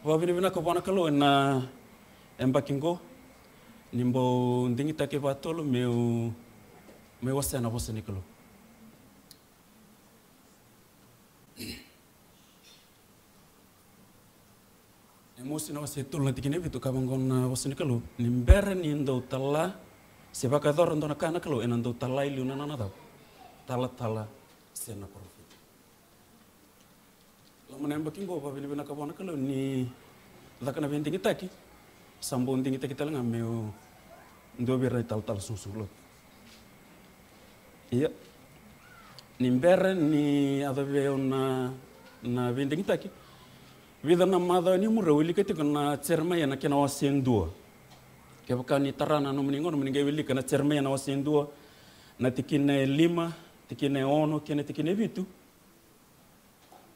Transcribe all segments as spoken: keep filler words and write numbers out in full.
Vakavinavinaka vua na Kalou ena yabaki qo ni bau digitaki vakatolu meu, meu wasea na vosa ni Kalou. Emosi na wase e tolu na tikina e vitu ka vaqo na vosa ni Kalou: Ni bera ni dau tala se vakayacora dua na ka na Kalou, ena dau tala e liu na nona cava? Talatala se na parofita. Loma na yabaki qo, vakavinavinaka vua na Kalou ni caka na veidigitaki. Sa bau digitaki tale ga meu dua vei ira na italatala soqosoqo lotu. Ia, ni bera ni yaco vei au na, na veidigitaki, vica na macawa ni muri au wilika tiko na Jeremaia na kena wase e dua. Kevaka ni tara na nomuni gauna mo ni qai wilika na Jeremaia na wase e dua, na tikina e lima, tikina e ono kei na tikina e vitu.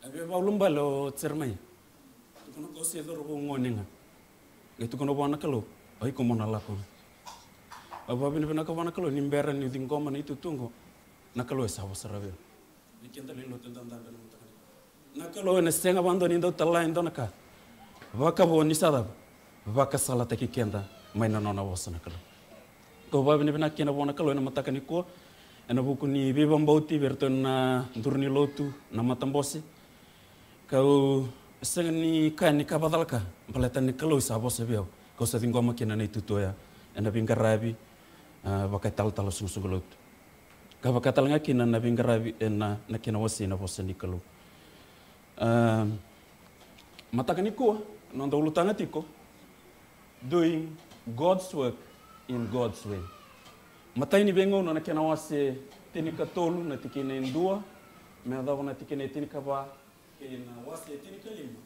A via vakaulubale o Jeremaia. Tukuna ko se cauravou gone ga. Qai tukuna vua na Kalou, o iko mo na lako ga. Au vakavinavinaka vua na Kalou ni bera niu ciqoma na itutu oqo, na Kalou e sa vosa rawa vei au. Ni keda lewe ni lotu eda dabe ena mataka nikua, na Kalou ena sega vakadua ni dau tala e dua na ka vakavo ni sa cava? Vakasalataki keda mai na nona vosa na Kalou. Kau vakavinavinaka kina vua na Kalou ena mataka nikua ena vuku ni veivakabauti vei iratou na duru ni lotu, na matabose. Kau sega ni kaya ni ka vakacalaka, baleta ni Kalou sa vosa vei au. Kau sa ciqoma kina na itutu oya ena veiqaravi, a, vakaitalatala soqosoqo lotu, ka vaka tale ga kina na veiqaravi ena, na kena wasei na vosa ni Kalou. A, mataka nikua, noda ulutaga tiko, Doing God's Work in God's Way. Matai ni Veigauna na kena wase tinikatolu na tikina e dua me yacova na tikina e tinikava, kei na wase tinikalima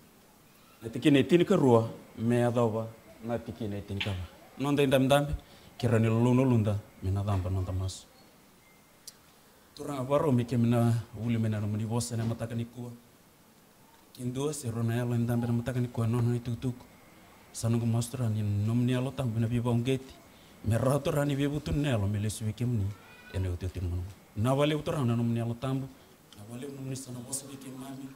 na tikina e tinikarua me yacova na tikina e tinikava. Noda idabedabe, kerea ni lolou na uluda me na caba noda masu. Turaga, vakarau me keimami na vuli mai na nomuni vosa ena mataka nikua. Ke dua se rua na yalo e dabe ena mataka nikua ena nona itukutuku, sa noqu masu Turaga ni nomuni Yalo Tabu ena veivakauqeti me rawa Turaga ni veivutuni na yalo me lesu vei kemuni ena iotioti ni gauna. Vinaka vakalevu Turaga na nomuni Yalo Tabu. Vinaka vakalevu nomuni sa na vosa vei keimami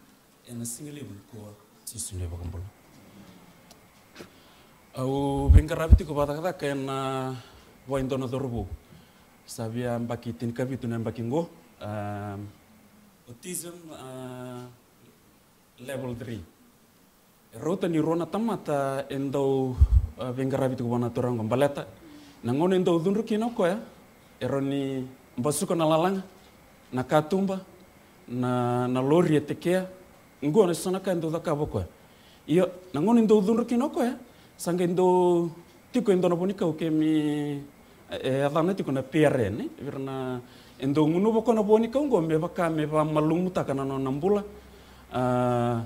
ena siga levu nikua, Jisu na iVakabula. Au veiqaravi tiko vakacakacaka ena vua e dua na cauravou. Sa via yabaki tinikavitu na yabaki qo. A, autism, a, level three. E rauta ni rua na tamata e dau, a, veiqaravi tiko vua na turaga qo, baleta na gauna e dau cudru kina o koya, e rawa ni basuka na lalaga, na katuba, na, na lori e tekea. Qo na so na ka e dau cakava o koya. Ia, na gauna e dau cudru kina o koya, sa qai dau tiko e dua na vuanikau keimami, e, e yacana tiko na P R N, e? Vei ira na, e dau gunuva o koya na vuanikau qo me vaka me vakamalumutaka na nona bula. A,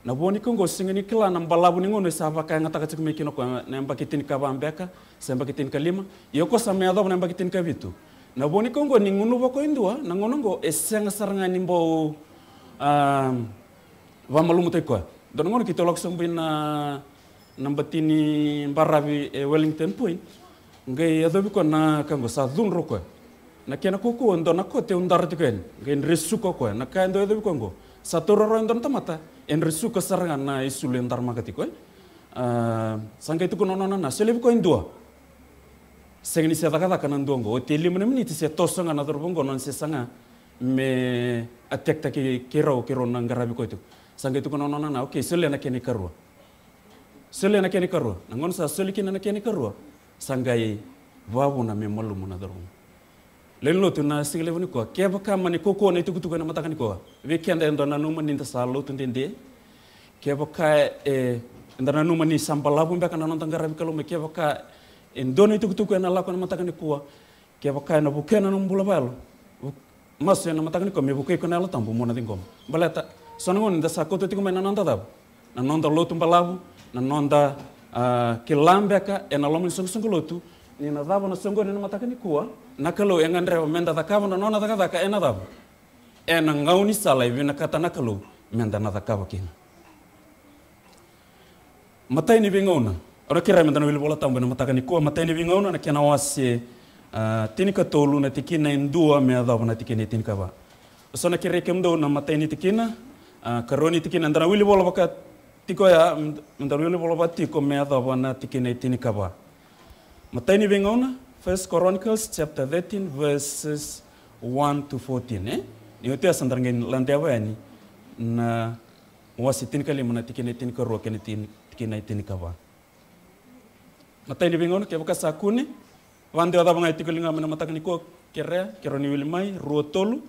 na vuanikau qo sega ni kila na balavu ni gauna e sa vakayagataka tiko mai kina o koya, na yabaki tinikava beka se yabaki tinikalima. Ia o koya sa mai yacova na yabaki tinikavitu. Na vuanikau qo ni gunuva o koya e dua, na gauna qo e sega sara ga ni bau, a, vakamalumutaki koya. Dua na gauna keitou lako sobu i na, na bati ni baravi e Wellington Point, qai yacovi koya na ka qo, sa cudru o koya. Na kena kaukauwa, dua na kote e udara tiko yani, qai dresuka o koya. Na ka e dau yacovi koya qo, sa taura rawa e dua na tamata, e dresuka sara ga na isulu e daramaka tiko, e. A, sa qai tukuna o nona na, solia vei koya e dua. Sega ni se cakacaka na dua qo, oti e lima na miniti se toso ga na cauravou qo, nona se saga me attack-taki keirau, keirau na qaravi koya tiko. Sa qai tukuna o nona na, okay, solia na kena ikarua. Solia na kena ikarua. Na gauna sa soli kina na kena ikarua, sa qai vakavuna me malumu na cauravou. Lewe ni lotu, na siga levu nikua, kevaka mani kaukauwa na itukutuku ena mataka nikua, vei keda eda nanuma ni da sa lotu dede, kevaka e, eda nanuma ni sa balavu beka na noda qaravi Kalou mai, kevaka e dua na itukutuku ena lako ena mataka nikua, kevaka ena vukea na nomu bula vakayalo, vu-, masu ena mataka nikua me vukei iko na Yalo Tabu mo na ciqoma. Baleta so na gauna eda sa kauta tiko mai na noda cava? Na noda lotu balavu, na noda, a, kila beka ena loma ni soqosoqo lotu ni na cava na soqoni ena mataka nikua, na Kalou e gadreva meda cakava na nona cakacaka ena cava? Ena gaunisala e vinakata na Kalou meda na cakava kina. Matai ni Veigauna. Au na kerea meda na wili Vola Tabu ena mataka nikua, Matai ni Veigauna na kena wase, a, tinikatolu na tikina e dua me yacova na tikina e tinikava. Au sa na kerei kemudou na imatai ni tikina, a, karua ni tikina, eda na wili vola vaka, Tiko ya, me daru wili volava tiko me yacova na tikina e tinikava. Matai ni Veigauna, First Chronicles chapter thirteen, verses one to fourteen, e? Ni oti ya sa daru qai ladeva yani na wase tinikalima na tikina e tinikarua kei na tini-, tikina e tinikava. Matai ni Veigauna, kevaka sa kune, vakadewa cava ga e tiko e ligamu ena mataka nikua, kerea, kerea ni wili mai, rua, tolu.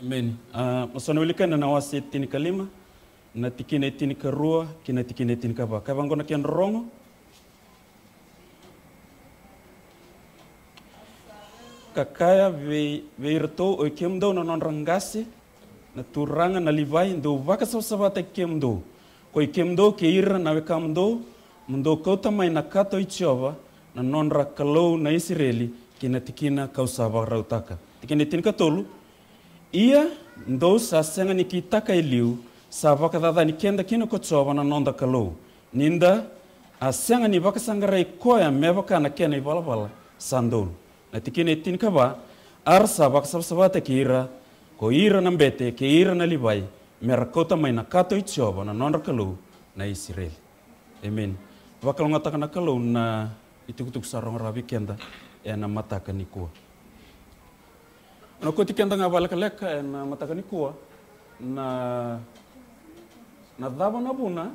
Emeni. A, mo sa na wilika na wase tinikalima, na tikina e tinikarua kei na tikina e tinikava. Ka vaqo na kena rorogo. Ka kaya vei, vei iratou, oi kemudou na nodra qase na turaga na Livai, dou vakasavasavataki kemudou, koi kemudou kei ira na wekamudou, mo dou kauta mai na kato i Jiova na nodra Kalou na Isireli ki na tikina kau sa vakarautaka. Tikina e tinikatolu. Ia dou sa sega ni kitaka e liu sa vakacacani keda kina ko Jiova na noda Kalou, ni da a sega ni vakasaqarai koya me vaka na kena ivalavala sa donu. Na tikina e tinikava. A ra sa vakasavasavataki ira ko ira na bete kei ira na Livai, me ra kauta mai na kato i Jiova na nodra Kalou na Isireli. Emeni. Vakalougatataka na Kalou na itukutuku sa rogo rawa vei keda ena mataka nikua. Na koti keda ga vakalekaleka ena mataka nikua, na, na cava na vuna,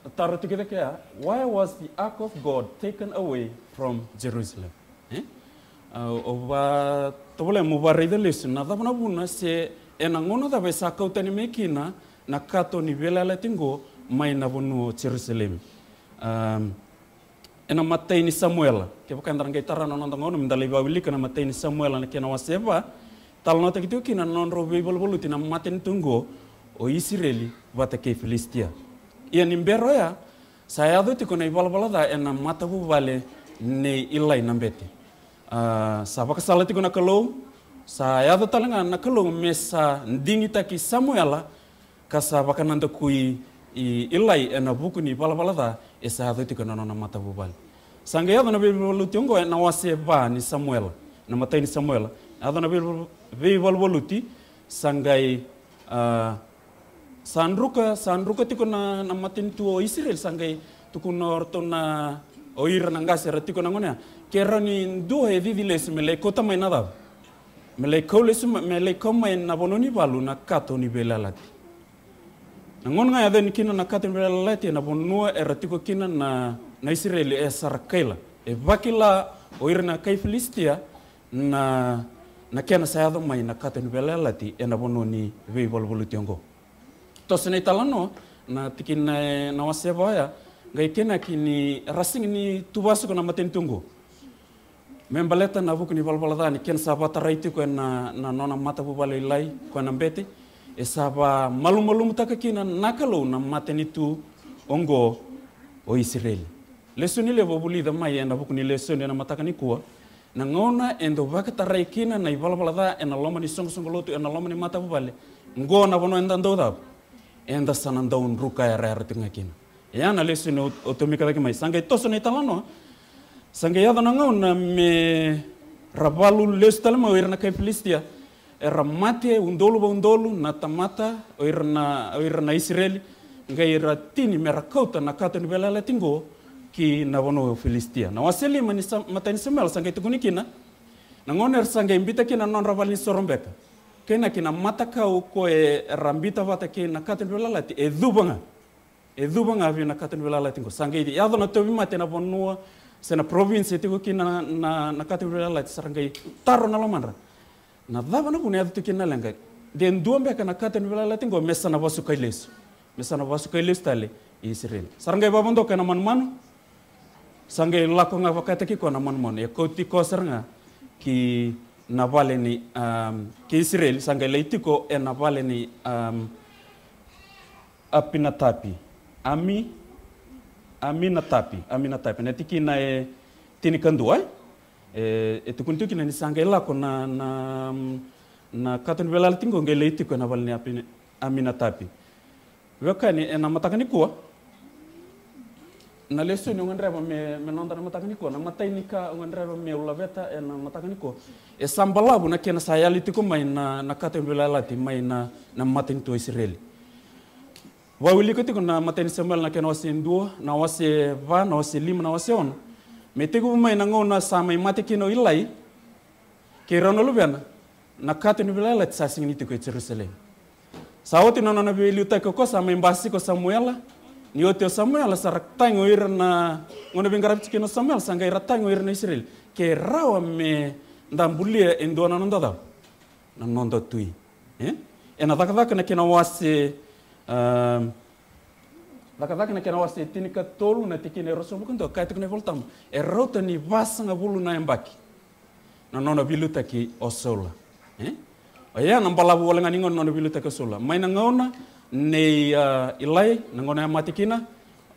na taro tiko cake ya, why was the ark of God taken away from Jerusalem? E? A, o va, tovolea mo varaica lesu, na cava na vuna se ena gauna cava e sa kau tani mai kina na kato ni veiyalayalati qo mai na vanua o Jerusalemi. Am, ena imatai ni Samuela, kevaka eda na qai tara na noda gauna me da lai vakawilika na imatai ni Samuela na kena wase va, talanoataki tiko kina na nodrau veivaluvaluti na matanitu oqo o Isireli vata kei Filisitia. Ia ni bera oya, sa yaco tiko na ivalavala ca ena matavuvale nei Ilai na bete. A, sa vakasala tiko na Kalou, sa yaco tale ga na Kalou me sa digitaki Samuela, ka sa vakanadakui i Ilai ena vuku ni valavala ca e sa yaco tiko ena nona matavuvale. Sa qai yaco na veivaluti oqo ena wase va ni Samuela, na imatai ni Samuela. Yaco na veivalu-, veivaluvaluti, sa qai, a, sa druka, sa druka tiko na, na matanitu o Isireli, sa qai tukuna o ratou na, o ira na qase era tiko na gone ya. Ke rawa ni dua e cici lesu me lai kauta mai na cava? Me lai kau lesu mai, me lai kau mai na vanua ni valu na kato ni veiyalayalati. Na gauna ga e yaco yani kina na kato ni veiyalayalati ena vanua era tiko kina na, na Isireli e sa ra kaila. E vakila o ira na kai Filisitia na, na kena sa yaco mai na kato ni veiyalayalati ena vanua ni veivaluvaluti oqo. Toso na italanoa, na tikina e, na wase va oya, qai kena kina ni ra sega ni tu vasuka na matanitu oqo. Me baleta na vuku ni valavala ca ni kena sa vakatarai tiko ena, na nona matavuvale o Ilai, koya na bete, e sa vakamalumalumutaka kina na Kalou na matanitu oqo o Isireli. Lesoni levu au vulica mai ena vuku ni lesoni ena mataka nikua, na gauna e dau vakatarai kina na ivalavala ca ena loma ni soqosoqo lotu, ena loma ni matavuvale, oqo na vanua eda dau cava? Eda sa na dau druka yarayara tiko ga kina. Ia na lesoni au, au tomika cake mai. Sa qai toso na italanoa. Sa qai yaco na gauna me ra valu lesu tale mai o ira na kai Filisitia. Era mate udolu vaudolu na tamata o ira na, o ira na Isireli. Qai ra tini me ra kauta na kato ni veiyalayalati oqo ki na vanua o Filisitia. Na wase lima ni Sa-, imatai ni Samuela sa qai tukuni kina. Na gauna era sa qai biuta kina na nodra valenisoro beka. Kei na kina matakau ko era biuta vata kei na kato ni veiyalayalati e cuva ga. E cuva ga vei na kato ni veiyalayalati oqo. Sa qai yaco na tauvimate ena vanua se na province e tiko kina na, na, na kato ni veiyalayalati, sa ra qai taro na lomadra. Na cava na vuna e yaco tiko kina na leqa? De dua beka na kato ni veiyalayalati oqo me sa na vasukai lesu. Me sa na vasukai lesu tale i Isireli. Sa ra qai vakavodoka ena manumanu. Sa qai lako ga vakataki koya na manumanu. E kauti koya sara ga ki na vale ni, um, ki Isireli. Sa qai lai tiko ena vale ni, um, Apinatapi. Ami, Aminatapi, Aminatapi. Na tikina e tinikadua, e? E, e tukuni tiko kina ni sa qai lako na, na, na kato ni veiyalayalati qo qai lai tiko ena vale ni Apina-, Aminatapi. Veiwekani, ena mataka nikua, na lesoni au gadreva me, me noda na mataka nikua, na imatai ni ka au gadreva meu laveta ena mataka nikua. E sa balavu na kena sa yali tiko mai na, na kato ni veiyalayalati mai na, na matanitu o Isireli. Vakawilika tiko na imatai ni Samuela na kena wase dua, na wase va, na wase lima, na wase ono. Me tekivu mai na gauna sa mai mate kina o Ilai kei rau na luvena, na kato ni veiyalayalati sa sega ni tiko e Jerusalemi. Sa oti na nona veiliutaki o koya, sa mai basika o Samuela. Ni oti o Samuela sa ra tagi o ira na, gauna veiqaravi tiko kina o Samuela, sa qai ra tagi o ira na Isireli. Ke rawa me da bulia e dua na noda cava? Na noda tui. E? Ena Cakacaka na kena wase, ah, Cakacaka na kena wase tinikatolu na tikina e ruasagavulu ka dua, kaya tiko na iVolatabu, e rauta ni vasagavulu na yabaki na nona veiliutaki o Saula. E? Oya na balavu wale ga ni gauna na nona veiliutaki o Saula. Mai na gauna nei, ah, Ilai, na gauna e mate kina,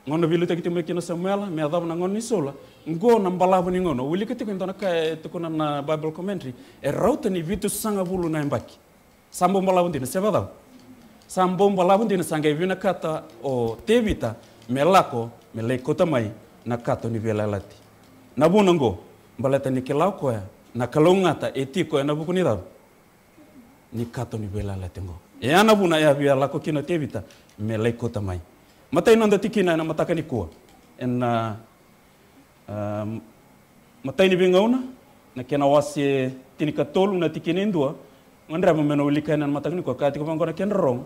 gauna veiliutaki tiko mai kina o Samuela, me yacova na gauna nei Saula. Qo na balavu ni gauna. Wilika tiko e dua na ka e tukuna na Bible commentary, e rauta ni vitusagavulu na yabaki. Sa bau balavu dina, se vakacava? Sa bau balavu dina, sa qai vinakata o Tevita me lako, me lai kauta mai na kato ni veiyalayalati. Na vuna qo, baleta ni kila o koya na kalougata e tiko ena vuku ni cava? Ni kato ni veiyalayalati qo. E ya na vuna e a via lako kina o Tevita me lai kauta mai. Matai noda tikina ena mataka nikua. Ena Am, Matai ni Veigauna, na kena wase tinikatolu na tikina e dua. Gadreva me na wilika ena mataka nikua, kaya tiko vaqo na kena rorogo.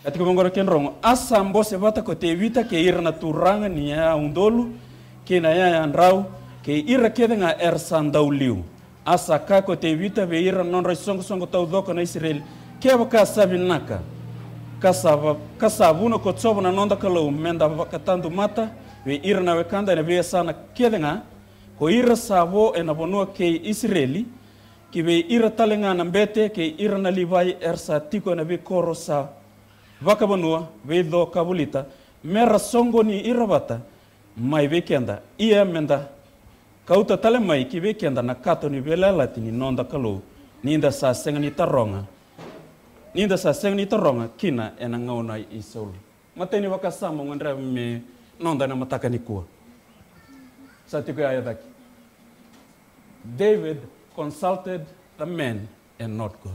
Kaya tiko vaqo na kena rorogo. A sa bose vata ko Tevita kei ira na turaga ni yaya udolu kei na yaya drau kei ira kece ga era sa dau liu. A sa kaya ko Tevita vei ira na nodra isoqosoqo taucoko na Isireli, kevaka sa vinaka, Ka sa, va, ka sa vuna ko Jiova na noda Kalou me da vakatadumata vei ira na wekada ena veiyasana kece ga, ko ira sa vo ena vanua kei Isireli, ki vei ira tale ga na bete kei ira na Livai era sa tiko ena veikoro sa vakavanua, veico ka volita, me ra soqoni ira vata mai vei keda, ia me da kauta tale mai ki vei keda na kato ni veiyalayalati ni noda Kalou, ni da sa sega ni taroga, ni da sa sega ni taroga kina ena gauna i Saulu. Matai ni vakasama au gadreva me noda ena mataka nikua. Sa tiko ya e cake. David consulted the man and not God.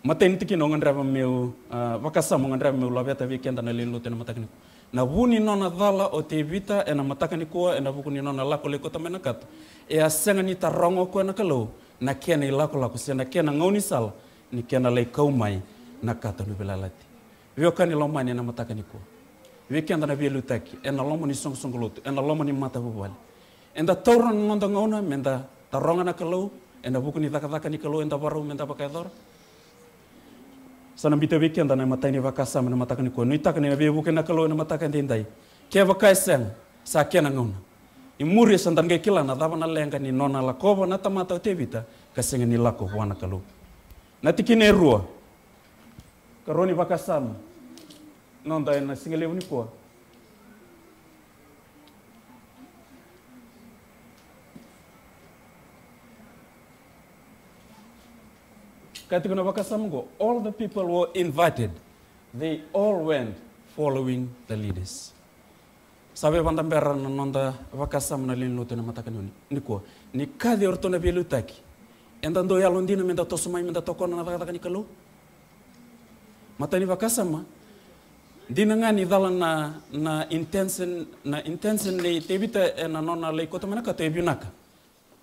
Matai ni tikina au gadreva meu, ah, vakasama au gadreva meu laveta vei keda na lewe ni lotu ena mataka nikua. Na vu ni nona cala o Tevita ena mataka nikua ena vuku ni nona lako lai kauta mai na kato, e a sega ni taroga o koya na Kalou na kena ilakolako se na kena gaunisala ni kena lai kau mai na kato ni veiyalayalati. Veiwekani lomani ena mataka nikua, vei keda na veiliutaki ena loma ni soqosoqo lotu, ena loma ni matavuvale, eda taura na noda gauna me da taroga na Kalou ena vuku ni cakacaka ni Kalou eda vakarau me da vakayacora. Sa na biuta vei keda na imatai ni vakasama ena mataka nikua. Nuitaka ni na veivuke na Kalou ena mataka edaidai. Kevaka e sega, sa kena gauna. I muri e sa da qai kila na cava na leqa ni nona lakova na tamata o Tevita ka sega ni lako vua na Kalou. Na tikina e rua. Karua ni vakasama noda ena siga levu nikua. Ka tiko na vakasama oqo, all the people were invited. They all went following the leaders. Sa veivadabera na noda vakasama na lewe ni lotu ena mataka ni, nikua. Ni kaci o ratou na veiliutaki, eda dau yalodina me da toso mai me da tokona na cakacaka ni Kalou. Matai ni vakasama, dina ga ni cala na, na intention, na intention nei Tevita ena nona lai kauta mai na kato e vinaka.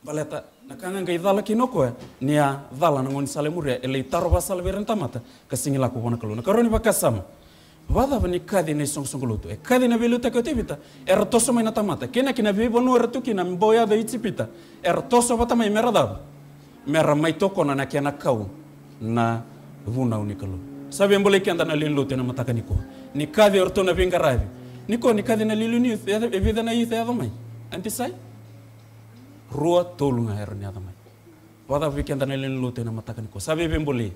Baleta na ka ga qai cala kina o koya, ni a cala na gaunisala e muria, e lai taro vakasala vei ira na tamata ka sega ni lako vua na Kalou. Na karua ni vakasama, vakacava ni kaci na isoqosoqo lotu? E kaci na veiliutaki o Tevita, era toso mai na tamata kei na, kei na veivanua era tu kina, bau yaco i Ijipita, era toso vata mai me ra cava? Me ra mai tokona na kena kau na vunau ni Kalou. Sa veibolei keda na lewe ni lotu ena mataka nikua. Ni kaci o ratou na veiqaravi. Nikua ni kaci na lewe ni youth, e vica na youth e yaco mai? Anti Sai? Rua, tolu ga era ni yaco mai. Vakacava vei keda na lewe ni lotu ena mataka nikua? Sa vei, veibolei.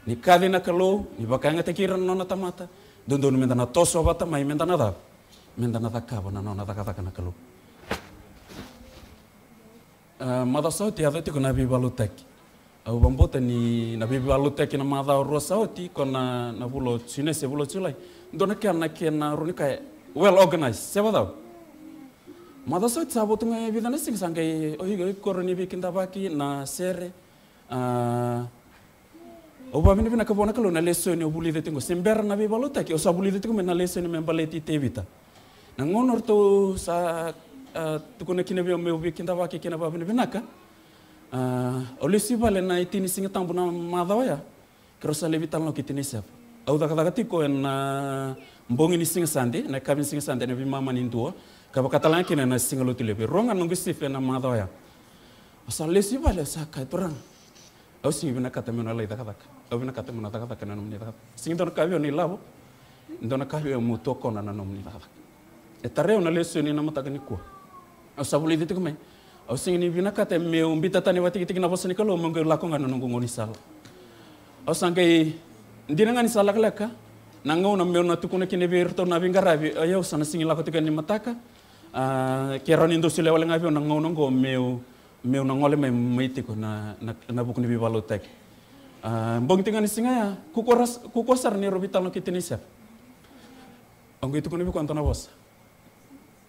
Ni kaci na Kalou, ni vakayagataki ira na nona tamata, dodonu me da na toso vata mai, me da na cava? Me da na cakava na nona cakacaka na Kalou. A, macawa sa oti yaco tiko na veivakalotutaki. Au vakabauta ni na veivakalotutaki na macawa rua sa oti, ko na, na vula o June se vula o Julai. Dua na kena, kena rua ni ka e well organized, se vakacava? Macawa sa oti sa votu ga e vica na siga sa qai, oi, oi, koro ni veikidavaki, na sere. A, au vakavinavinaka vua na Kalou na lesoni au vulica tiko qo. Se bera na veivakalotutaki, au sa vulica tiko mai na lesoni me baleti Tevita. Na gauna ratou sa, a, tukuna kina vei au meu veikidavaki kei na vakavinavinaka, a, au lesu i vale na itini Siga Tabu na macawa oya. Keirau sa lai veitalanoa kei tinai Sefa. Au cakacaka tiko ena bogi ni Siga Sade, na yakavi ni Siga Sade, ena veimama ni dua, ka vaka tale ga kina ena Siga Lotulevu. E rua ga na noqu shift ena macawa oya. Au sa lesu i vale, au sa kaya, Turaga, au sega ni vinakata meu na lai cakacaka. Au vinakata meu na cakacaka na nomuni cakacaka. Sega ni dua na ka vei au na ilavo. Dua na ka vei au meu tokona na nomuni cakacaka. E tarai au na lesoni na mataka nikua. Au sa vulica tiko mai. Au sega ni vinakata meu biuta tani vakatikitiki na vosa ni Kalou meu qai lako ga na noqu gaunisala. Au sa qai, dina ga ni sa lekaleka na gauna meu na tukuna kina vei iratou na veiqaravi, o yau sa na sega ni lako tiko yani mataka. A, ke rawa ni dou solia wale ga vei au na gauna oqo meu, meu na gole mai, mai tiko na, na, na vuku ni veivakalotutaki. A, bogi tiko ga ni siga ya, kaukaua, kaukaua sara ni rau veitalanoa kei tinai Sefa. Au qai tukuna vei koya e dua na vosa.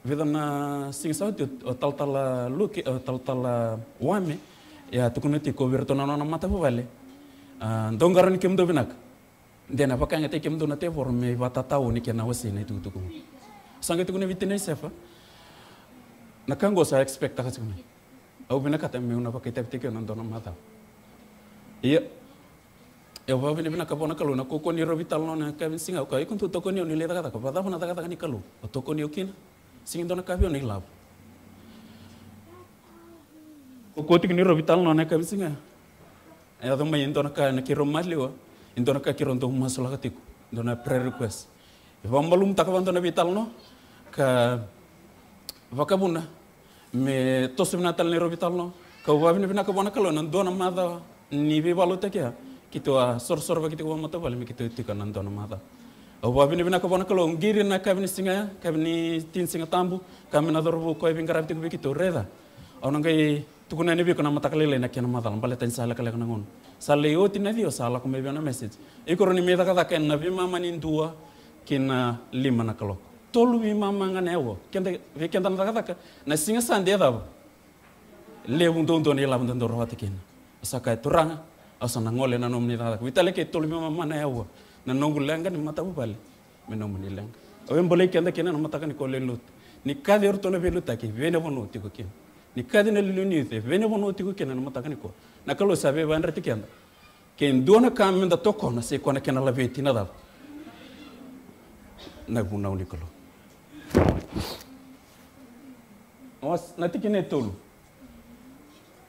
Vica na siga sa oti, o, o talatala Luke, o talatala Wame, e a tukuna tiko vei iratou na nona matavuvale. A, dou qarauni kemudou vinaka. De na vakayagataki kemudou na tevoro me ivakatatao ni kena wasei na itukutuku. Sa qai tukuna vei tinai Sefa. Na ka qo sa expect-taka tiko mai. Au vinakata meu na vakaitavitaki au na dua na macawa. Ia, au vakavinavinaka vua na Kalou na kaukaua ni rau veitalanoa na yakavi ni siga, au kaya, iko dou tokoni au ni lai cakacaka, vakacava na cakacaka ni Kalou? O tokoni au kina? Sega ni dua na ka vei au na ilavo. Kaukaua tiko ni rau veitalanoa na yakavi ni siga. E yaco mai e dua na ka ena keirau maliwa, e dua na ka keirau dau masulaka tiko. Dua na prayer request. E vakamalumalumutaka vaka dua na veitalanoa ka vakavuna me toso vinaka tale na neirau veitalanoa. Kau vakavinavinaka vua na Kalou na dua na macawa ni veivakalotutaki ya keitou a sorosoro vaka keitou vakamatavuvale me keitou tiko na dua na macawa. Au vakavinavinaka vua na Kalou, au qiri na yakavi ni siga ya, yakavi ni tini Siga Tabu, ka me na cauravou koya e veiqaravi tiko vei keitou, raica. Au na qai tukuna yani vei iko na mataka lailai na kena macala baleta ni sa lekaleka na gauna. Sa lai oti na ciwa sa lako mai vei au na message. Iko rawa ni mai cakacaka ena veimama ni dua ki na lima na kaloko. Tolu veimama ga na aua. Keda, vei keda na cakacaka na siga Sade e cava? Levu duadua na ilavo da dau rawata kina. Au sa kaya, Turaga, au sa na gole ena nomuni cakacaka. Veitalai kei, tolu veimama na aua na noqu leqa ni matavuvale me nomuni leqa. Au via bolei keda kina na mataka nikua, lewe ni lotu. Ni kaci o iratou na veiliutaki, evei na vanua o tiko kina? Ni kaci na iliuliu ni youth, evei na vanua o tiko kina na mataka nikua? Na Kalou sa veivakayadrati keda. Ke dua na ka meda tokona, sai koya na kena laveti na cava? Na vunau ni Kalou. Os-, na tikina e tolu.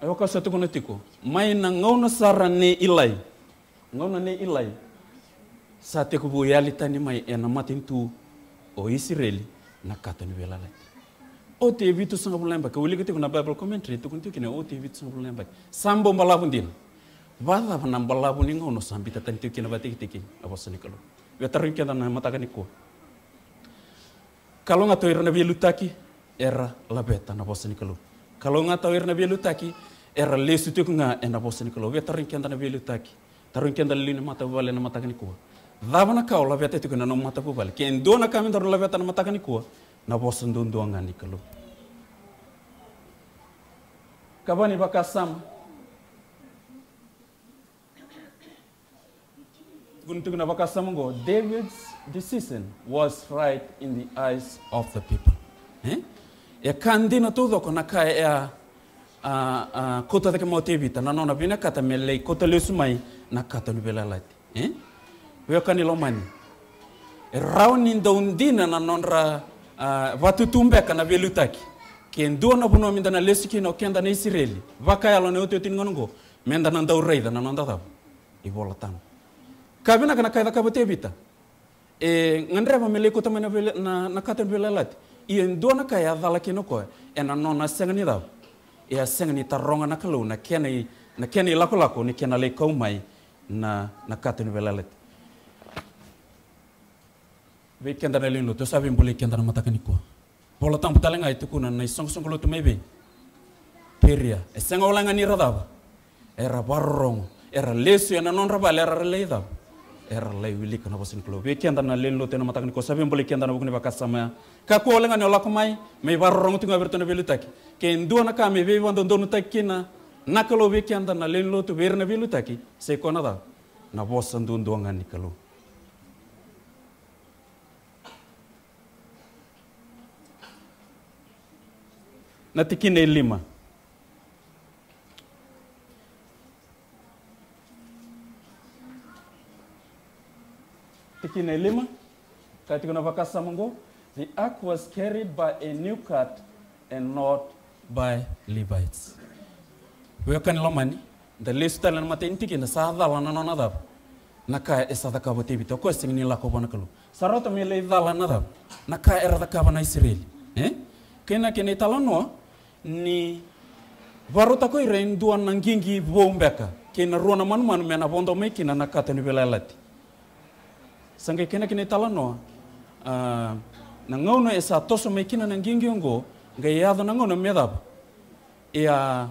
E vaka sa tukuna tiko, mai na gauna sara nei Ilai. Gauna nei Ilai, sa tekivu yali tani mai ena matanitu o Isireli na kato ni veiyalayalati. Oti e vitusagavulu na yabaki. Au wilika tiko na Bible commentary, tukuni tiko kina oti e vitusagavulu na yabaki. Sa bau balavu dina. Vakacava na balavu ni gauna sa biuta tani tiko kina vakatikitiki na vosa ni Kalou? Veitarogi keda na mataka nikua. Kalougata o ira na veiliutaki era laveta na vosa ni Kalou. Kalougata o ira na veiliutaki era lesu tiko ga ena vosa ni Kalou. Veitarogi keda na veiliutaki, tarogi keda na lewe ni matavuvale ena mataka nikua. Cava na ka o laveta tiko ena nomu matavuvale? Ke dua na ka me daru laveta na mataka nikua, na vosa duadua ga ni Kalou. Kava ni vakasama. Tukuni tiko na vakasama oqo, David's decision was right in the eyes of the people. E? E ka dina taucoko na ka e a, a, a, kauta cake mai o Tevita, na nona vinakata me lai kauta lesu mai na kato ni veiyalayalati. E? Veiwekani lomani. E rawa ni dau dina na nodra, a, vatutu beka na veiliutaki. Ke dua na vanua meda na lesu kina o keda na Isireli vakayalo na iotioti ni gauna oqo, meda na dau raica na noda cava? iVola Tabu. Ka vinaka na ka e cakava o Tevita. E gadreva me lai kauta mai na, na, na kato ni veiyalayalati. Ia e dua na ka e a cala kina o koya ena nona sega ni cava? E a sega ni taroga na Kalou na kena i, na kena ilakolako ni kena lai kau mai na, na kato ni veiyalayalati. Vei keda na lewe ni lotu, au sa via bolei keda na mataka nikua. Vola Tabu tale ga e tukuna na isoqosoqo lotu mai vei Peria. E sega wale ga ni ra cava? Era vakarorogo, era lesu ena nodra vale, era lai cava? Era lai wilika na vosa ni Kalou. Vei keda na lewe ni lotu ena mataka nikua, sa via bolei keda ena vuku ni vakasama ya. Kakua wale ga ni o lako mai, mai vakarorogo tiko ga vei iratou na veiliutaki. Ke dua na ka me veivakadodonutaki kina na Kalou vei keda na lewe ni lotu, vei ira na veiliutaki, sai koya na cava? Na vosa duadua ga ni Kalou. Na tikina e lima. Tikina e lima. Ka tiko na vakasama oqo, the ark was carried by a new cart and not by Levites. Veiwekani lomani, da lesu tale na matai ni tikina, sa cala na nona cava? Na ka e sa cakava o Tevita, o koya sega ni lako vua na Kalou. Sa rauta me lai cala na cava? Na ka era cakava na Isireli. E? Kei na kena italanoa ni vakarautaka o ira e dua na qiqi vou beka kei na rua na manumanu me na vodo mai kina na kato ni veiyalayalati. Sa qai kena kena italanoa, a, na gauna e sa toso mai kina na qiqi oqo, qai yaco na gauna me cava? E a,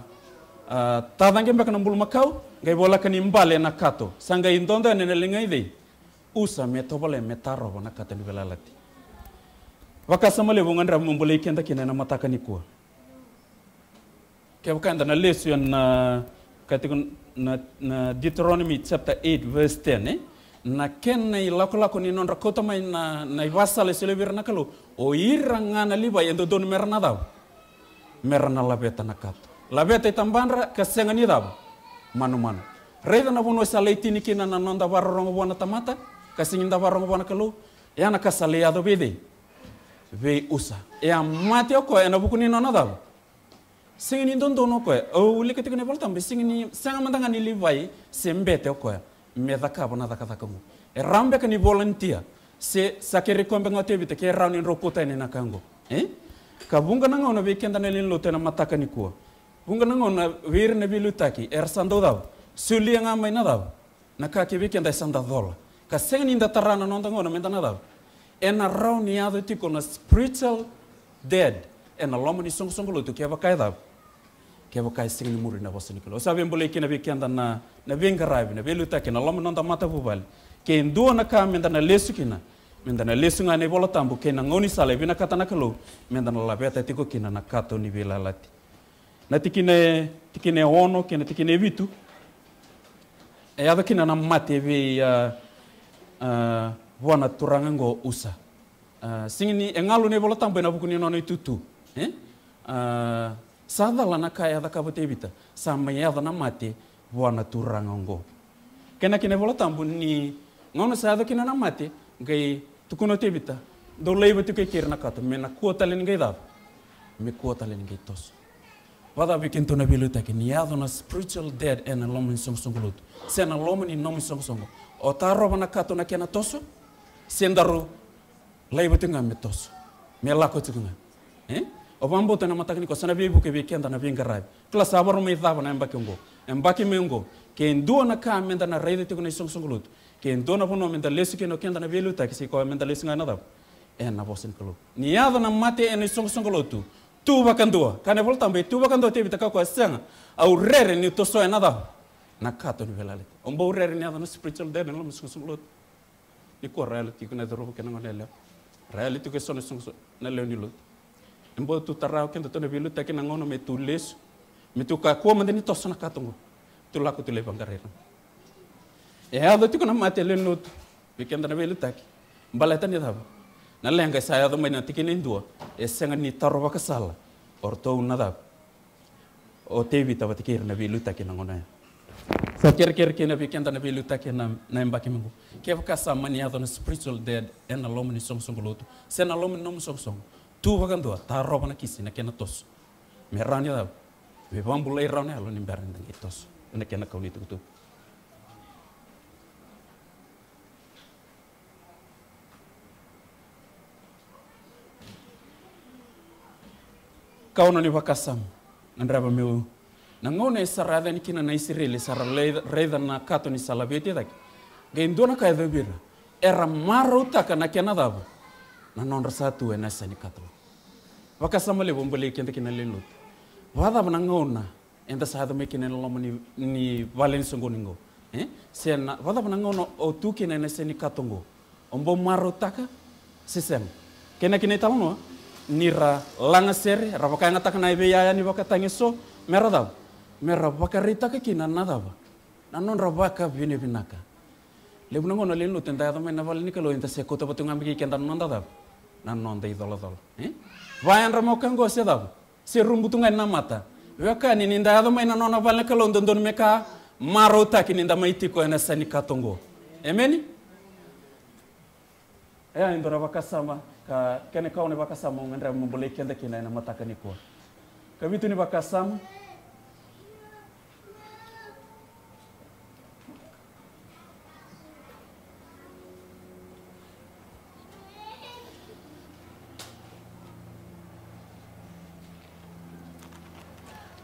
a, tacaqe beka na bulumakau, qai voleka ni bale na kato. Sa qai dodo yani ena liga i cei? Usa, me tovolea me tarova na kato ni veiyalayalati. Vakasama levu au gadreva meu bolei keda kina ena mataka nikua. Kevaka eda na lesu ena, ka tiko na, na Deuteronomy chapter eight verse ten, e? Na kena ilakolako ni nodra kauta mai na, na ivakasala e solia vei ira na Kalou, o ira ga na Livai e dodonu mera na cava? Mera na laveta na kato. Laveta i tabadra ka sega ni cava? Manumanu. Raica na vanua sa lai tini kina na noda vakarorogo vua na tamata ka sega ni da vakarorogo vua na Kalou. Ya na ka sa lai yaco vei cei? Vei Usa. E a mate o koya ena vuku ni nona cava? Sega ni dodonu o koya. Au wilika tiko na iVola Tabu, sega ni, sega mada ga ni Livai se bete o koya me cakava na cakacaka oqo. E rawa beka ni volunteer. Se sa kerei koya beka ga o Tevita ke rawa ni drau kauta yani na ka oqo. E? Ka vuqa na gauna vei keda na lewe ni lotu ena mataka nikua. Vuqa na gauna vei ira na veiliutaki era sa dau cava? Solia ga mai na cava? Na ka kei vei keda e sa da cola. Ka sega ni da tara na noda gauna me da na cava? Ena rawa ni yaco tiko na spiritual dead ena loma ni soqosoqo lotu kevaka e cava? Kevaka e sega ni muri na vosa ni Kalou. Au sa via bolei kina vei keda na, na veiqaravi, na veiliutaki ena loma ni noda matavuvale. Ke dua na ka me da na lesu kina, me da na lesu ga ena iVola Tabu kei na gaunisala e vinakata na Kalou me da na laveta tiko kina na kato ni veiyalayalati. Na tikina e, tikina e ono kei na tikina e vitu, e yaco kina na mate vei, a, a, vua na turaga oqo o Usa. A, sega ni, e galu na iVola Tabu ena vuku ni nona itutu. E? A, sa cala na ka e a cakava o Tevita, sa mai yaco na mate vua na turaga oqo. Kena, kena iVola Tabu ni gauna sa yaco kina na mate, qai tukuna o Tevita, dou laiva tiko e keri na kato, me na kua tale ni qai cava? Me kua tale ni qai toso. Vakacava vei kedatou na veiliutaki ni yaco na spiritual dead ena loma ni soqosoqo lotu, se na loma ni nomu isoqosoqo? O tarova na kato na kena toso, se daru laiva tiko ga me toso, me lako tiko ga. E? O vakabauta ena mataka nikua sa na veivuke vei keda na veiqaravi. Kila sa vakarau mai cava na yabaki oqo, yabaki mai oqo. Ke dua na ka me da na raica tiko na isoqosoqo lotu, ke dua na vanua me da lesu kina o keda na veiliutaki, sa i koya me da lesu ga ena cava? Ena vosa ni Kalou. Ni yaco na mate ena isoqosoqo lotu, tu vakadua. Kaya na iVola Tabu e tu vakadua o Tevita, kaya o koya, sega, au rere niu tosoya na cava? Na kato ni veiyalayalati. O bau rere ni yaco na spiritual dead ena loma ni soqosoqo lotu. Nikua ra yali tiko na cauravou kei na goneyalewa. Ra yali tiko eso na soqosoqo, na lewe ni lotu. E bau tu tara o kedatou na veiliutaki na gauna me tu lesu, me tu kakua mada ni toso na kato oqo. Tu lako, tu lai vaqarai ira. E yaco tiko na mate, lewe ni lotu, vei keda na veiliutaki. Baleta ni cava? Na leqa e sa yaco mai na tikina e dua, e sega ni taro vakasala o ratou na cava? O Tevita vata kei ira na veiliutaki na gauna ya. Sa kerekere kina vei keda na veiliutaki na, na yabaki mai qo. Kevaka sa mani yaco na spiritual dead ena loma ni soqosoqo lotu, se na loma ni nomu soqosoqo, tu vakadua, tarova na kisi na kena toso. Me rawa ni cava? Me vakabulai rawa na yalo ni bera ni da qai toso ena kena kau ni tukutuku. Kaono ni vakasama, gadreva meu, na gauna e sa ra yaco yani kina na Isireli, sa ra lai-, raica na kato ni sa laveti cake. Qai dua na ka e yacovi ira, era marautaka na kena cava? Na nodra sa tu ena yasa ni kato. Vakasama levu au bolei keda kina, lewe ni lotu. Vakacava na gauna eda sa yaco mai kina ena loma ni, ni vale ni soqoni qo? E? Se na, vakacava na gauna o tu kina ena yasa ni kato qo? O bau marautaka se sega? Kena, kena italanoa, ni ra laga sere, ra vakayagataka na veiyaya ni vakatagi eso, me ra cava? Me ra vakaraitaka kina na cava? Na nodra vakavinavinaka. Levu na gauna, lewe ni lotu, eda yaco mai na vale ni Kalou, eda se kauta vata tu ga mai kei keda na noda cava? Na noda icolacola. E? Vayadra mai o koya qo se cava? Se rubu tu ga ena mata. Veiwekani, ni da yaco mai na nona vale na Kalou, dodonu me ka marautaki ni da mai tiko ena yasa ni kato qo. Emeni? E, e dua na vakasama, ka kena ikaono ni vakasama au gadreva meu bolei keda kina ena mataka nikua. Ka vitu ni vakasama.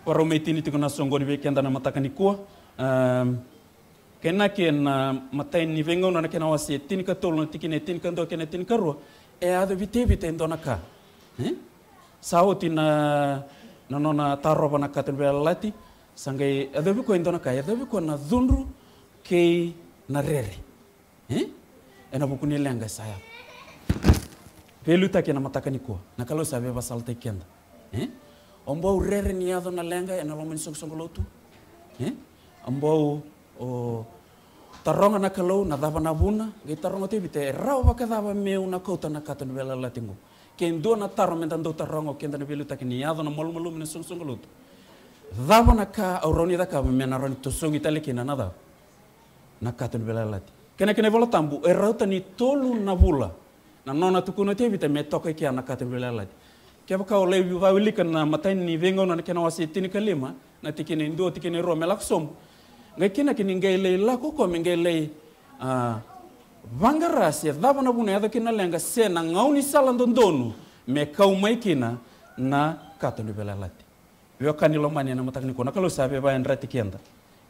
Varau me tini tiko na soqoni vei keda na mataka nikua. Em, kena, kena imatai ni Veigauna na kena wase tinikatolu, na tikina e tinikadua kei na tinikarua. E yacovi Tevita e dua na ka. E? Sa oti na, na nona tarova na kato ni veiyalayalati, sa qai yacovi koya e dua na ka, yacovi koya na cudru kei na rere. E? Ena vuku ni leqa e sa yaco. Veiliutaki ena mataka nikua, na Kalou sa veivakasalataki keda. E? O bau rere ni yaco na leqa ena loma ni soqosoqo lotu? E? O bau, o, taroga na Kalou na cava na vuna? Qai taroga o Tevita, e rawa vakacava meu na kauta na kato ni veiyalayalati qo? Ke dua na taro me da dau taroga o keda na veiliutaki ni yaco na malumalumu ni soqosoqo lotu, cava na ka au rawa ni cakava me na rawa ni tosogi tale kina na cava? Na kato ni veiyalayalati. Kena, kena iVola Tabu, e rauta ni tolu na vula na nona tukuna o Tevita me toka i kea na kato ni veiyalayalati. Kevaka o lai vakawilika na imatai ni Veigauna na kena wase tinikalima, na tikina e dua, tikina e rua me lako sobu. Qai kena, kena ni qai lai lako o koya me qai lai, a, vaqara se cava na vuna e yaco kina na leqa, se na gaunisala dodonu me kau mai kina na kato ni veiyalayalati. Veiwekani lomani ena mataka nikua, na Kalou sa veivayadrati keda.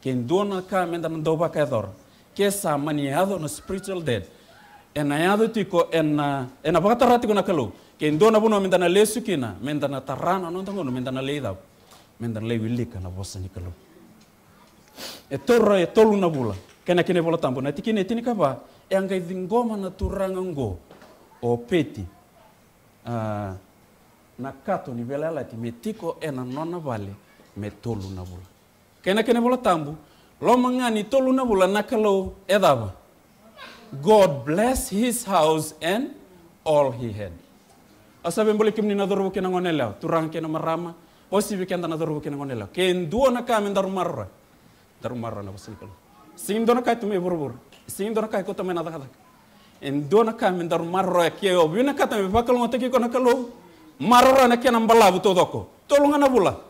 Ke dua na ka meda na dau vakayacora, ke sa mani yaco na spiritual death, ena yaco tiko, ena, ena vakatara tiko na Kalou. Ke dua na vanua meda na lesu kina, meda na tara na noda gauna, meda na lai cava? Meda na lai wilika na vosa ni Kalou. E taura e tolu na vula. Kena, kena iVola Tabu, na tikina e tinikava, e a qai ciqoma na turaga oqo o Peti, a, na kato ni veiyalayalati me tiko ena nona vale me tolu na vula. Kena, kena iVola Tabu, loma ga ni tolu na vula na Kalou e cava? God bless his house and all he had. Au sa via bolei kemuni na cauravou kei na goneyalewa, turaga kei na marama, o sivi keda na cauravou kei na goneyalewa. Ke dua na ka me daru maroroya, daru maroroya na vosa ni Kalou. Sega ni dua na ka e tu mai vuravura. Sega ni dua na ka e kauta mai na cakacaka. E dua na ka me daru maroroya, ke o vinakata me vakalougatataki iko na Kalou, maroroya na kena balavu taucoko. Tolu ga na vula.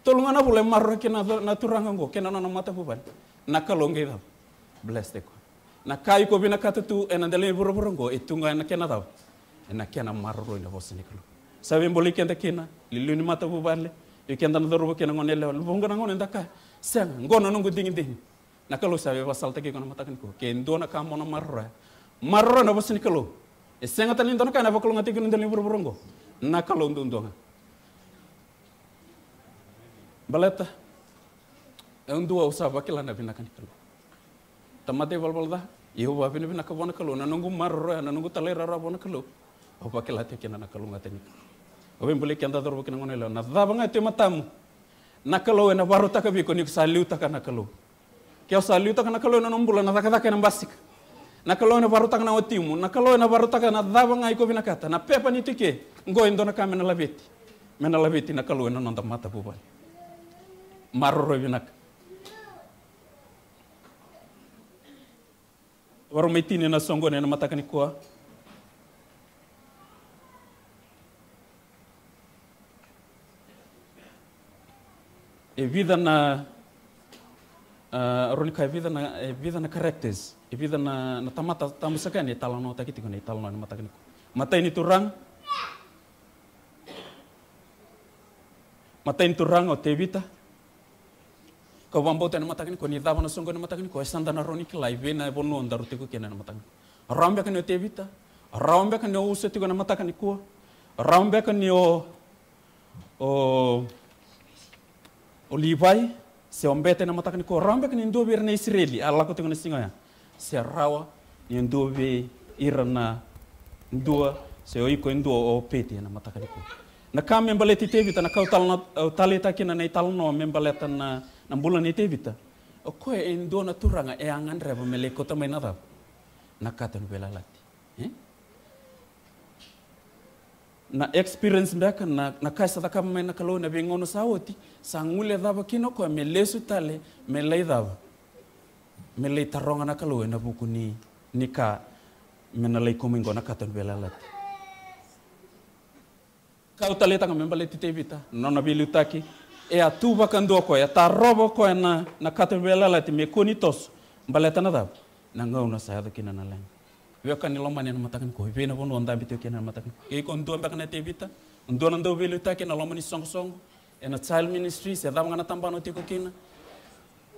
Tolu ga na vula e maroroya kina na, na turaga oqo kei na nona matavuvale. Na Kalou qai cava? Bless-taki koya. Na ka iko vinakata tu ena dela ni vuravura oqo e tu ga ena kena cava? Ena kena maroroi na vosa ni Kalou. Sa via bolei keda kina, liuliu ni matavuvale, vei keda na cauravou kei na goneyalewa, vuqa na gauna eda kaya, sega, oqo na noqu digidigi. Na Kalou sa via vakasalataki iko na mataka nikua. Ke dua na ka mo na maroroya, maroroya na vosa ni Kalou. E sega tale ni dua na ka ena vakalougatataki iko na dela ni vuravura oqo. Na Kalou duadua ga. Baleta e dua, au sa vakila na vinaka ni Kalou. Tamata ivalavala ca, ia au vakavinavinaka vua na Kalou, na noqu maroroya, na noqu talairawarawa vua na Kalou. Au vakila tiko kina na kalougata ni Kalou. Au via bolei keda cauravou kei na goneyalewa, na cava ga e tu e matamu, na Kalou ena vakarautaka vei iko ni ko sa liutaka na Kalou. Ke o sa liutaka na Kalou ena nomu bula, na cakacaka ena basika. Na Kalou ena vakarautaka na watimu, na Kalou ena vakarautaka na cava ga iko vinakata, na pepa ni tike. Oqo e dua na ka me na laveti. Me na laveti na Kalou ena noda matavuvale. Maroroi vinaka. Vakarau mai tini na soqoni ena mataka nikua. E vica na, ah, rau ni kaya e vica na, e vica na characters, e vica na, na tamata tabu saka yani e talanoataki tiko na italanoa ena mataka nikua. Matai ni turaga, matai ni turaga o Tevita. Kau vakabauta ena mataka nikua ni cava na soqoni ena mataka nikua, e sa da na rawa ni kila i vei na vanua daru tiko kina ena mataka nikua. Rawa beka ni o Tevita, rawa beka ni o Usa tiko ena mataka nikua, rawa beka ni o, o, o Livai, se o Obeta ena mataka nikua, rawa beka ni dua vei ira na Isireli a lako tiko na siga oya. Se rawa ni o dua vei ira na dua, se o iko e dua o Peti ena mataka nikua. Na ka me baleti Tevita, na ka au tala-, au taleitaka kina na italanoa me baleta na, na bula nei Tevita. O koya e dua na turaga e a gadreva me lai kauta mai na cava? Na kato ni veiyalayalati. E? Na experience beka, na, na ka e sa cakava mai na Kalou ena veigauna sa oti, sa guilecava kina o koya me lesu tale, me lai cava? Me lai taroga na Kalou ena vuku ni, ni ka me na lai kau mai qo na kato ni veiyalayalati. Ka au taleitaka me baleti Tevita, na nona veiliutaki, e a tu vakadua o koya, e a tarova o koya na, na kato ni veiyalayalati me kua ni toso, baleta na cava? Na gauna sa yaco kina na leqa. Veiwekani lomani ena mataka nikua, i vei na vanua o dabe tiko kina ena mataka nikua? Ke iko dua beka na Tevita, dua na dauveiliutaki ena loma ni soqosoqo, ena child ministry, se cava ga na tabana o tiko kina.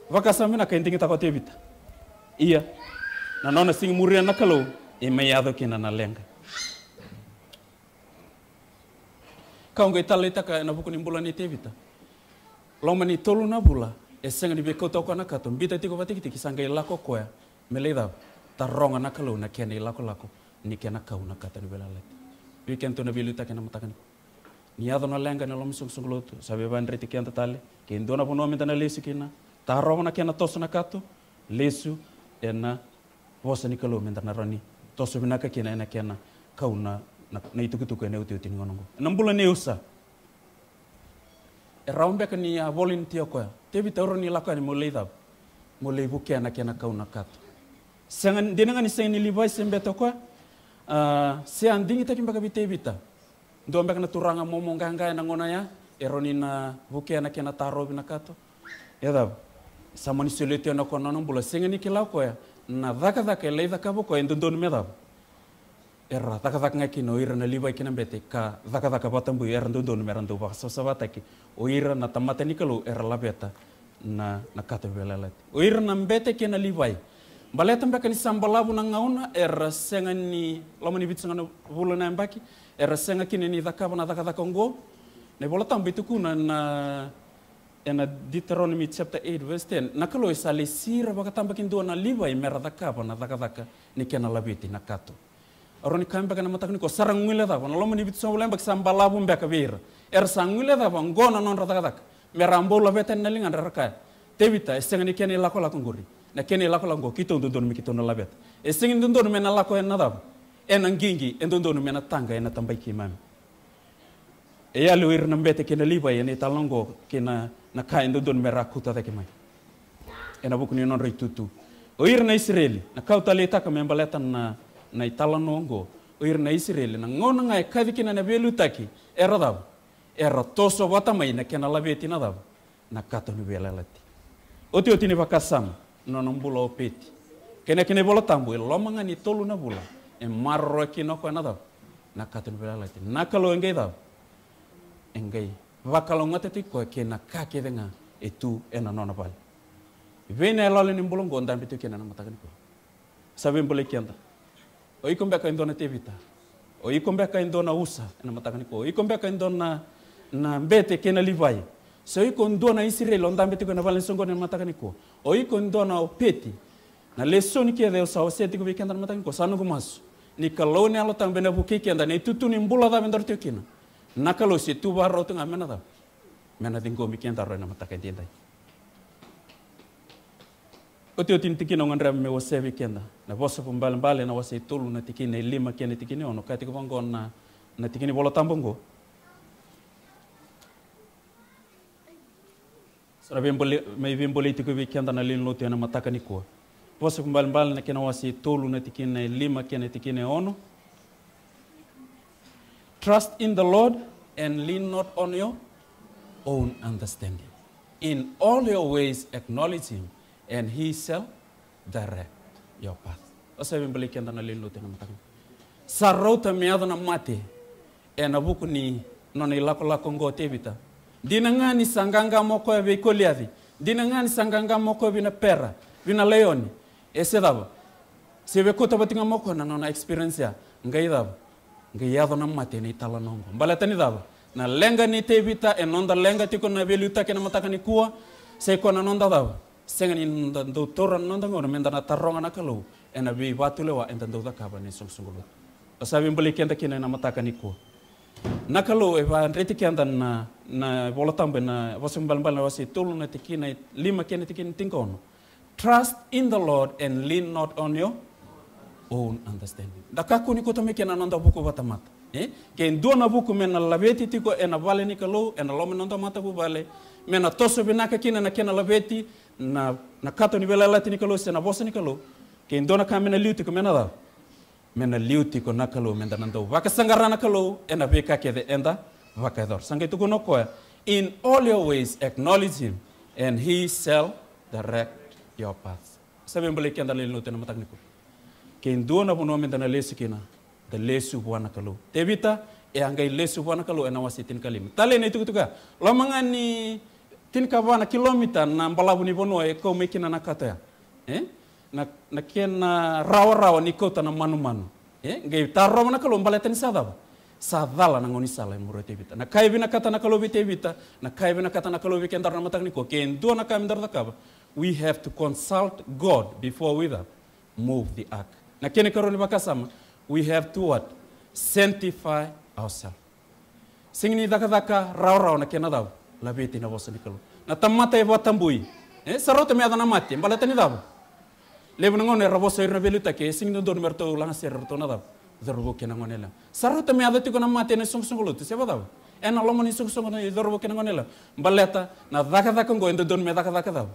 Vakasama vinaka e digitaka o Tevita. Ia, na nona sega ni muria na Kalou, e mai yaco kina na leqa. Ka au qai taleitaka ena vuku ni bula nei Tevita. Loma ni tolu na vula, e sega ni veikauta o koya na kato, biuta tiko vakatikitiki, sa qai lako o koya me lai cava? Taroga na Kalou na kena ilakolako ni kena kau na kato ni veiyalayalati. Vei kedatou na veiliutaki ena mataka nikua. Ni yaco na leqa ena loma ni soqosoqo lotu, sa veivayadrati keda tale, ke dua na vanua meda na lesu kina, tarova na kena toso na kato, lesu ena vosa ni Kalou meda na rawa ni toso vinaka kina ena kena kau na, na, na itukutuku ena iotioti ni gauna oqo. Ena bula nei Usa. E rawa beka ni a volunteer o koya. Tevita, au rawa ni lako yani meu lai cava? Meu lai vukea na kena kau na kato. Sega, dina ga ni sega ni Livai se Obeta o koya. A, se a digitaki beka vei Tevita. Dua beka na turaga momo qaqa ena gauna ya, e rawa ni na vukea na kena tarovi na kato. E cava? Sa mani solia tu yani o koya na nona bula, sega ni kila o koya Na cakacaka e lai cakava o koya e dodonu me cava? Era cakacaka ga kina o ira na Livai kei na bete ka cakacaka vakatabui, era dodonu me ra dau vakasavasavataki o ira na tamata ni Kalou era laveta na, na kato ni veiyalayalati. O ira na bete kei na Livai, baleta beka ni sa balavu na gauna, era sega ni loma ni vitusagavulu na yabaki, era sega kina ni cakava na cakacaka oqo. Na iVola Tabu e tukuna na, ena Deuteronomy chapter eight verse ten, na Kalou e sa lesi ira vakatabakidua na Livai me ra cakava na cakacaka ni kena laveti na kato. Au rawa ni kaya beka ena mataka nikua, sa ra guilecava, na loma ni vitusagavulu na yabaki sa balavu beka vei ira. Era sa guilecava oqo na nodra cakacaka me ra bau laveta yani na ligadra, era kaya, Tevita, e sega ni kena ilakolako oqori. Na kena ilakolako oqo keitou dodonu me keitou na laveta. E sega ni dodonu me na lako ena cava? Ena qiqi, e dodonu me na taqa ena taba i keimami. E yali o ira na bete kei na Livai ena italanoa oqo kei na, na ka e dodonu me ra kauta cake mai ena vuku ni nodra itutu. O ira na Isireli, na ka au taleitaka me baleta na, na italanoa oqo, o ira na Isireli, na gauna ga e kaci kina na veiliutaki, era cava? Era toso vata mai na kena laveti na cava? Na kato ni veiyalayalati. Otioti ni vakasama, na nona bula o Opeti. Kena, kena iVola Tabu, e loma ga ni tolu na vula e maroroya kina o koya na cava? Na kato ni veiyalayalati. Na Kalou e qai cava? E qai vakalougatataki koya kei na ka kece ga e tu ena nona vale. Vei na iyaloyalo ni bula oqo o dabe tiko kina ena mataka nikua. Sa veibolei keda. O iko beka e dua na Tevita? O iko beka e dua na Usa ena mataka nikua? O iko beka e dua na, na bete kei na Livai? Se o iko e dua na Isireli o dabe tiko ena vale ni soqoni ena mataka nikua? O iko e dua na Opeti? Na lesoni kece au sa wasea tiko vei keda ena mataka nikua, sa noqu masu ni Kalou na Yalo Tabu ena vukei keda ena itutu ni bula cava edaru tiko kina. Na Kalou se tu vakarau tu ga me na cava? Me na ciqomi kedaru ena mataka edaidai. Otioti ni tikina au gadreva meu wasea vei keda, na Vosa Vakaibalebale na wase e tolu na tikina e lima kei na tikina e ono, kaya tiko vaqo na, na tikina ni Vola Tabu oqo. Sa na veibolei, mai veibolei tiko vei keda na lewe ni lotu ena mataka nikua. Vosa Vakaibalebale na kena wase e tolu na tikina e lima kei na tikina e ono. Trust in the Lord and lean not on your own understanding. In all your ways acknowledge him and he shall direct your path. Au sa veibolei keda na lewe ni lotu ena mataka. Sa rauta me yaco na mate ena vuku ni nona ilakolako oqo o Tevita. Dina ga ni sa qaqa mai o koya vei Koliaci, dina ga ni sa qaqa mai o koya vei na pera, vei na laioni, e se cava? Se vei kauta vata ga mai o koya na nona experience ya. Qai cava? Qai yaco na mate ena italanoa oqo. Baleta ni cava? Na leqa nei Tevita, e noda leqa tiko na veiliutaki ena mataka nikua, sa i koya na noda cava? Sega ni da dau taura na noda gauna me da na taroga na Kalou ena veivatulewa eda dau cakava ena isoqosoqo lotu. Au sa veibolei keda kina ena mataka nikua. Na Kalou e vakadreti keda na, na Vola Tabu ena Vosa Vakaibalebale na wase e tolu na tikina e lima kei na tikina e tinikaono. Trust in the Lord and lean not on your own understanding. Da kakua ni kauta mai kina na noda vuku vakatamata. E? Ke dua na vuku me na laveti tiko ena vale ni Kalou, ena loma ni noda matavuvale, me na toso vinaka kina na kena laveti na, na kato ni veiyalayalati ni Kalou se na vosa ni Kalou. Ke dua na ka me na liu tiko, me na cava? Me na liu tiko na Kalou, me da na dau vakasaqara na Kalou ena veika kece eda vakayacora. Sa qai tukuna o koya, in all your ways acknowledge him and he shall direct your path. Sa veibolei keda na lewe ni lotu ena mataka nikua. Ke dua na vanua me da na lesu kina, da lesu vua na Kalou. Tevita e a qai lesu vua na Kalou ena wase tinikalima. Talei na itukutuku ya, loma ga ni tinikava na kilomita na balavu ni vanua e kau mai kina na kato ya. E? Na, na kena rawarawa ni kauta na manumanu. E? Qai tarova na Kalou baleta ni sa cava? Sa cala na gaunisala e muria o Tevita. Na ka e vinakata na Kalou vei Tevita, na ka e vinakata na Kalou vei kedaru na mataka nikua. Ke dua na ka me daru cakava, we have to consult God before we move the ark. Na kena ikarua ni vakasama, we have to what? Sanctify ourselves. Sega ni cakacaka rawarawa na kena cava? Laveti na vosa ni Kalou. Na tamata e vakatabui. E, sa rauta me yaco na mate, baleta ni cava? Levu na gauna era vosa o ira na veiliutaki, e sega ni dodonu me ratou lagasere o ratou na cava? Cauravou kei na goneyalewa. Sa rauta me yaco tiko na mate ena isoqosoqo lotu, se vakacava? Ena loma ni isoqosoqo na cauravou kei na goneyalewa. Baleta na cakacaka oqo e dodonu me cakacaka cava?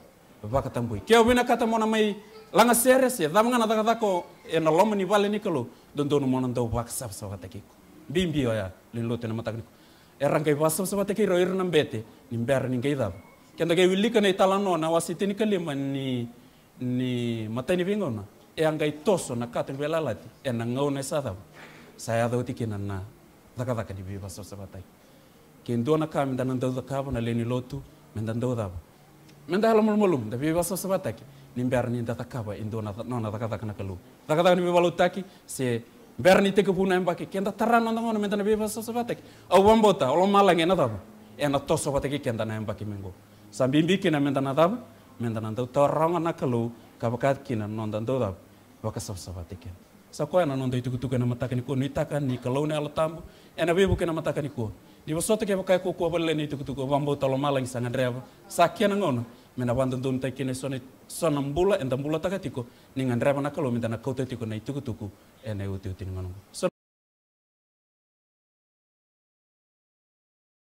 Vakatabui. Ke o vinakata mo na mai lagasere se cava ga na cakacaka ena loma ni vale ni Kalou, dodonu mo na dau vakasavasavataki iko. Bibi oya, lewe ni lotu ena mataka nikua. Era qai vakasavasavataki ira o ira na bete ni bera ni qai cava? Keda qai wilika na italanoa na wase tinikalima ni, ni Matai ni Veigauna. e a qai toso na kato ni veiyalayalati ena gauna e sa cava? Sa yaco oti kina na cakacaka ni veivakasavasavataki. Ke dua na ka meda na dau cakava na lewe ni lotu, meda dau cava? Meda yalomalumalumu, da veivakasavasavataki ni bera ni da cakava e dua na ca-, nona cakacaka na Kalou. Cakacaka ni veivakalotutaki, se bera ni tekivu na yabaki, ke da tara na noda gauna meda na veivakasavasavataki, au vakabauta o lomalagi ena cava? Ena toso vata kei keda na yabaki mai qo. Sa bibi kina meda na cava? Meda na dau taroga na Kalou ka vaka kina na noda dau cava? Vakasavasavataki keda. Sa koya na noda itukutuku ena mataka nikua. Nuitaka ni Kalou na Yalo Tabu ena veivuke ena mataka nikua. Ni vosota kevaka e kaukaua vakalailai na itukutuku, au vakabauta o lomalagi sa gadreva, sa kena gauna me na vakadodonutaki kina eso na, eso na bula eda bulataka tiko, ni gadreva na Kalou meda na kauta tiko na itukutuku ena iotioti ni gauna oqo. So